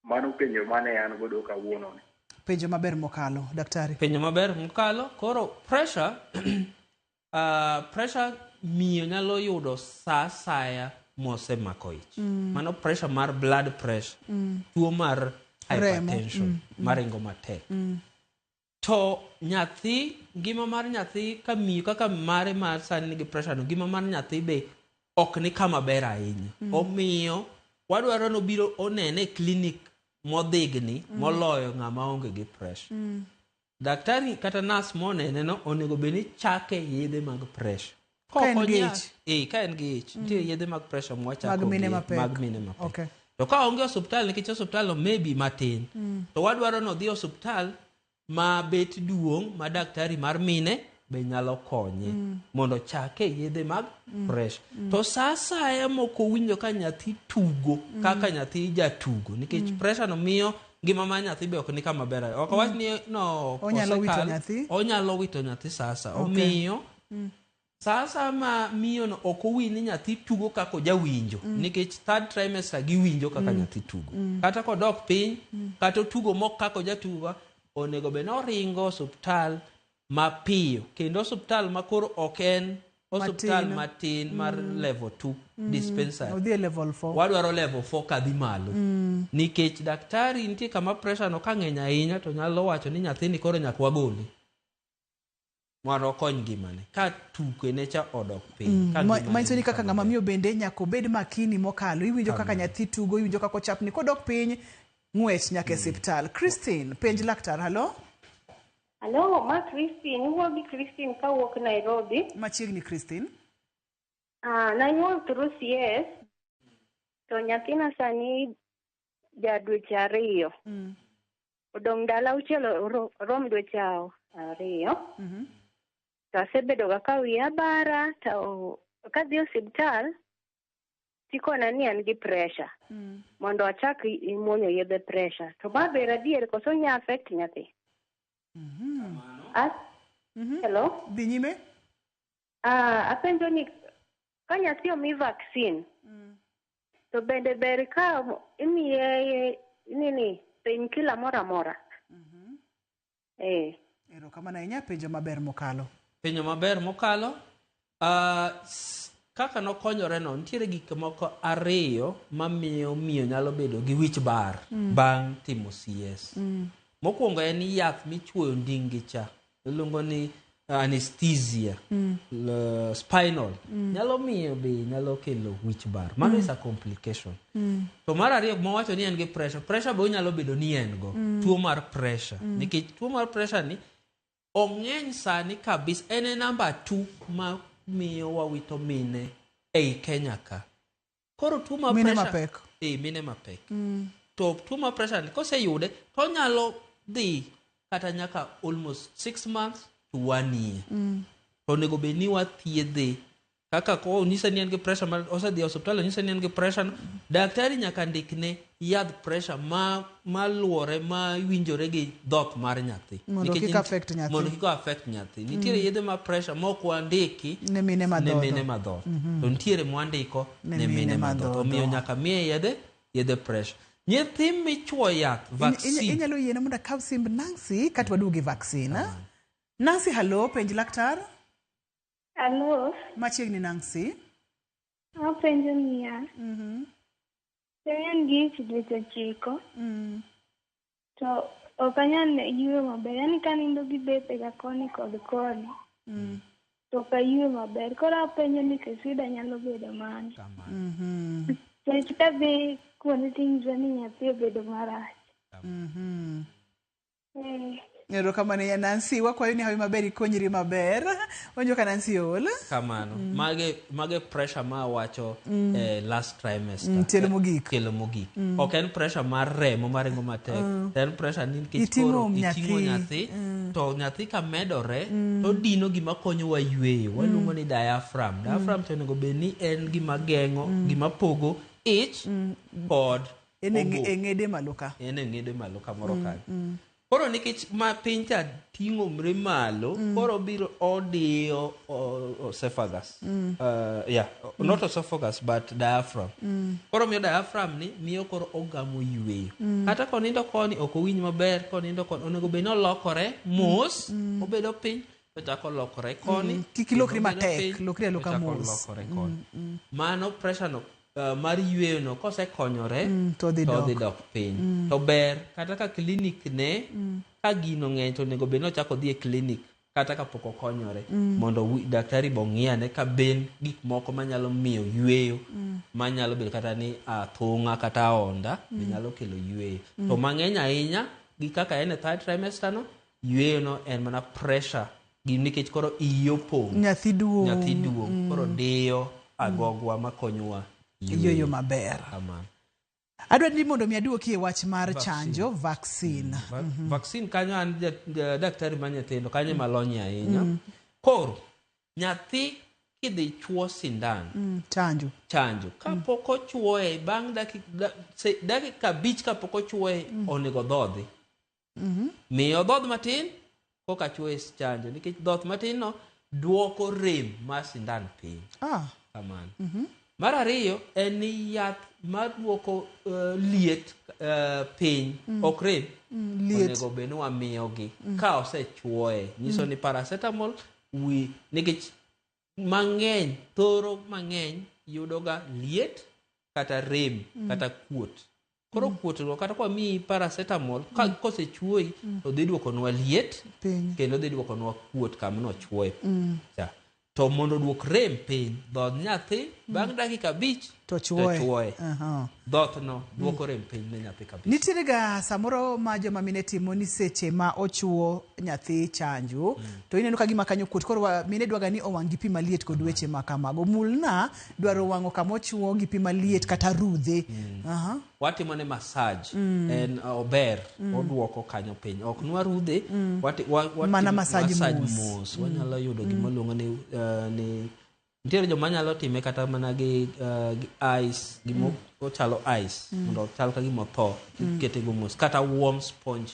Mano penjo mane an godo kawuono ni. Penjo maber mokalo, daktari. Penjo maber mokalo. Koro pressure, pressure miyo nyalo yudo sa asaya mosemako ich. Mano pressure mar blood pressure. Tuo mar Remo. hypertension maringo matek. To nyathi, ngima mar nyathi ka miyo kaka mare mar sani nigi pressure no, ngima mar nyathi be ok ni kama ber ahinya. Omiyo wadwaro ni obiro onene e klinik modhigni moloyo ng'ama onge gi pressure. Daktari kata nas monene no onego bed ni chake yedhe mag pressure. Ka en gi ich. Ka en gi ich. Nitie yedhe mag pressure mwachako Mag mine gi- mapek. mag mine mapek. Okay. To ka onge osuptal nikech osuptal no maybe matin. To wadwaro ni odhi osuptal ma bet duong' ma daktari mar mine be nyalo konye mondo chake yedhe mag pressure. To sa asaya mok owinjo ka nyathi tugo kaka nyathi jatugo nikech pressure no miyo ngima mar nyathi be ok ni kama ber. Ok awach ni no Onyalo wito osekal, nyathi. Onyalo wito nyathi sasa. Okay. Omiyo sa asaya ma miyo no ok owinj ni nyathi tugo kaka ojawinjo nikech third trimester giwinjo kaka nyathi tugo. Kata kodok piny, kata otugo mok kaka ojatugo, onego bed ni oringo osuptal mapiyo kendo osuptal ma koro ok en osuptal Matin. matin mar level 2 dispensary. Odhi e level 4. Wadwaro level 4 kadhi malo. Nikech daktari nitie kama pressure no ka ng'eny ahinya to nyalo wacho ni nyathini koro nyaka wagole. Mondo okony ngimane. Ka tukene cha odok piny. Ka ngimane Manyiso ni ni kaka kama ng'ama ber. miyo bende nyaka obed makini mokalo. Iwinjo kaka nyathi tugo, iwinjo kaka ochapni. Kodok piny, ng'wech nyaka e osiptal. Christine, penj laktar, halo? Hello, ma Christine, iwuo gi Christine kawuok Nairobi. Machiegni Christine. Nanyuol through CS, to nyathina sani ja dweche 2. Odong' ndalo 6 orom dweche 2. To asebedo ga ka wiya bara, to kadhi osiptal, tikona ni an gi pressure. Mondo achak muonyo yedhe pressure. To ma ber adier koso nya affect nyathi? Hello? Dhi nyime? Apenjo ni ka nyathi omi vaccine, to bende ber ka imiye nini painkiller moro amora? Erokamano ahinya, penjo maber mokalo. Penjo maber mokalo. Kaka nokonyore no, nitiere gik moko 2 mamiyo miyo nyalo bedo gi wich bar bang' timo CS. Mokwongo en yath michuoyo ndingi cha, iluongo ni anesthesia, spinal. Nyalo miyo be nyalo kelo wich bar. Mano is a complication. To mar ariyo mowacho ni en gi pressure, pressure be onyalo bedo ni en go, tuo mar pressure. Nikech tuo mar pressure ni ong'eny sani kabisa, en e namba 2 ma miyo wawito mine ei Kenya ka. Koro tuo mar Mine pressure mapek. Mine mapek. To tuo mar pressure ni koseyude to onyalo dhi kata nyaka almost 6 months to 1 year. To onego bed ni wathiedhe Kaka ko onyise ni en gi pressure ma osedhi e osiptal onyise ni en gi pressure no, daktari nyaka ndikne yadh pressure ma maluwore ma winjore gi dhoth mar nyathi. Mondo Nikech kik affect nyathi. Mondo kik affect nyathi. Nitiere yedhe ma pressure ma ok wandiki Ne mine ma ne dhodho. mine madhoth. Mhm. To nitiere mwandiko Ne ne mine mine madhoth. madhodho. Omiyo nyaka miye yedhe yedhe pressure. Nyithi michuo yath vaccine. Inyalo yiena mondo akaw simb Nancy kato waduog e vaccine. Nancy, hallo, penj laktar. Alo, Machiegni Nancy. apenjo niya. En gi ich dweche 9. To ok anyal yweyo maber. Yaani kanindo gi bethega koni kod koni. To ok aywe maber. Koro apenjo ni to shida nyalo bedo mane. Nikech kadhi kuonde tinyisa ni nyathi obedo marach. Eh. Erokamano ya Nancy, wakwayo ni hawi maber ikonyri maber. Wanjo ka Nancy ol. Kamano. Mage mage pressure ma awacho last trimester. Tielo mogik. Tielo mogik. Ok en pressure mar remo maringo matek. To en pressure ni nikech Iting'o koro iting'o nyathi. nyathi to nyathi ka medore to dino gima konyowa yweyo. Waluongo ni diaphragm. Diaphragm to onego bed ni en gima geng'o, gima pogo ich kod En e obo. e ng'ede malo ka. En e ng'ede malo kamoro kanyo. Koro nikech ma piny cha ting'omre malo, koro biro odiyo esophagus. Yeah, not esophagus but diaphragm. Koro miyo diaphragm ni miyo koro ogamo yweyo. Kata konindo koni ok owinj maber, konindo koni onego bed ni olokore mos, obedo piny to chako olokore koni. Kik ilokri kendo obedo matek, piny, lokri aloka to chako mos. olokore koni. Mano pressure no mar yweyo no kosekonyore To odhi to dok. odhi dok piny. To ber kata ka klinik ne ka gino ng'eny to onego bed ni ochako odhi e klinik kata kapok okonyore mondo daktari bo ng'i ane ka ben gik moko manyalo miyo yweyo manyalo bedo kata ni athung'a kata aonda be nyalo kelo yweyo. To mang'eny ahinya gi kaka en e third trimester no, yweyo no en mana pressure gi nikech koro iyi opong'. Nyathi duong'. Nyathi duong'. Koro diyo agogwa makonyowa Yweyo maber. Kamano. Adwa ni mondo mi aduoki e wach mar Vaccine. chanjo vaccine. Vaccine kanyo an daktari mar nyithindo kanyo ema alony ahinya. Koro nyathi kidhi chuo sindan Chanjo. chanjo kapok ochuoye bang' dakika 5 kapok ochuoye onego dhodhi. Miyo dhodh matin koka chuoye chanjo nikech dhoth matin no duoko rem mar sindan piny. Kamano. Mar ariyo en ni yath maduoko liet piny ok rem Liet. onego bed ni wamiyogi ka osechuoye nyiso ni paracetamol wi nikech mang'eny thoro mang'eny yudoga liet kata rem kata kuot. Koro kuot no kata kwamiyi paracetamol ka kosechuoyi to dhi duokonwa liet Piny. kendo dhi duokonwa kuot kama nochuoye cha. To mondo oduok rem piny, dhodh nyathi bang' dakika 5 To chuoye. chuoye. Aha. Dhoth no duoko rem piny ne nyathi kabisa. Nitiere ga samoro ma joma mine timo ni seche ma ochuo nyathi chanjo to ineno ka gima kanyo kuot koro mine dwaga ni owang' gi pi maliet kod weche ma kamago. Mulna dwaro wang'o kama ochuo gi pi maliet kata rudhe. Aha. Watimo ne massage en ober oduoko kanyo piny. Ok nwarudhe Mana massage massage mos. mos. Wanyalo yudo gima luongo ni nitiere joma nyalo time kata mana gi ice gima ochalo ice mondo ochal ka gima otho ikete go mos kata warm sponge.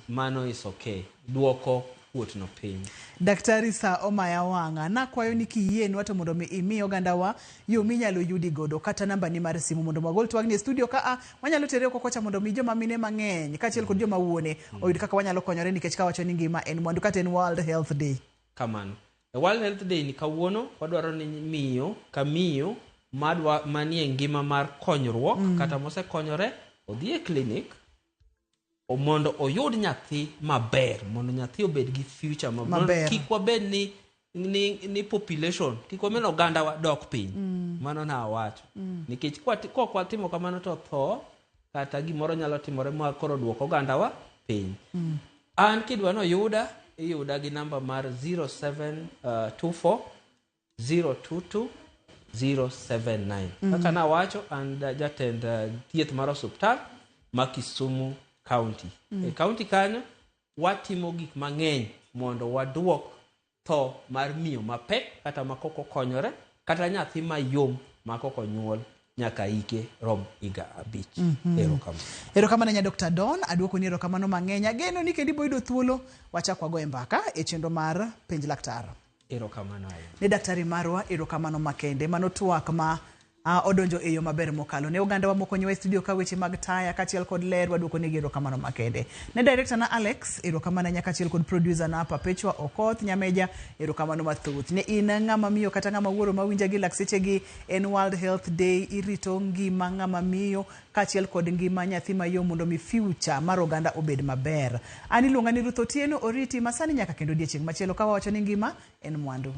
Mano is okay. Duoko kuot no piny. Daktari sa omaya wang'a nakwayo ni kiyienwa to mondo mi imi ogandawa yo minyalo yudi godo kata namba ni mar simu mondo wagol twagni e studio ka a wanyalo tere oko kocha mondo mi joma mine mang'eny kaachiel kod joma wuone oyud kaka wanyalo konyore nikech kawacho ni ngima en mwandu kata en World Health Day. Kamano. E World Health Day ni kawuono wadwaro ni miyo ka miyo madwa manie ngima mar konyruok kata mosekonyore odhi e klinik mondo oyud nyathi maber mondo nyathi obed gi future maber. Kik wabed ni population kik wabed ni oganda wa dok piny. Mano na awacho. Nikech kok watimo kamano to tho kata gimoro nyalo timore ma koro duok oganda wa piny. An kidwa noyuda iyuda gi namba mar 0724 022 079. Kaka nawacho an jatend thieth mar osuptal ma Kisumu County. E county kanyo watimo gik mang'eny mondo waduok tho mar miyo mapek kata ma kok okonyore Kata nyathi mayom ma kok onyuol nyaka hike rom higa abich. Erokamano. Erokamano ahinya Dr. Don, aduoko ni erokamano mang'eny. Ageno ni kendo iboyudo thuolo wachak wagoye mbaka e chenro mar penj laktar. Erokamano ahinya. Ne daktari marwa erokamano makende. Mano twak ma odonjo e yo maber mokalo. Ne ogandawa mokonyowa e studio ka weche mag taya kaachiel kod ler waduoko negi erokamano makende. Ne director na Alex erokamano ahinya kaachiel kod producer na Perpetua Okoth Nyameja erokamano mathoth. Ne in ng'ama miyo kata ng'ama wuoro mawinja gi lak sechegi en World Health Day irito ngima ng'ama miyo kaachiel kod ngima nyathi mayom mondo mi future mar oganda obed maber. An iluonga ni Ruth Otieno Oriti masani nyaka kendo odiechieng' machielo ka wawacho ni ngima en mwandu.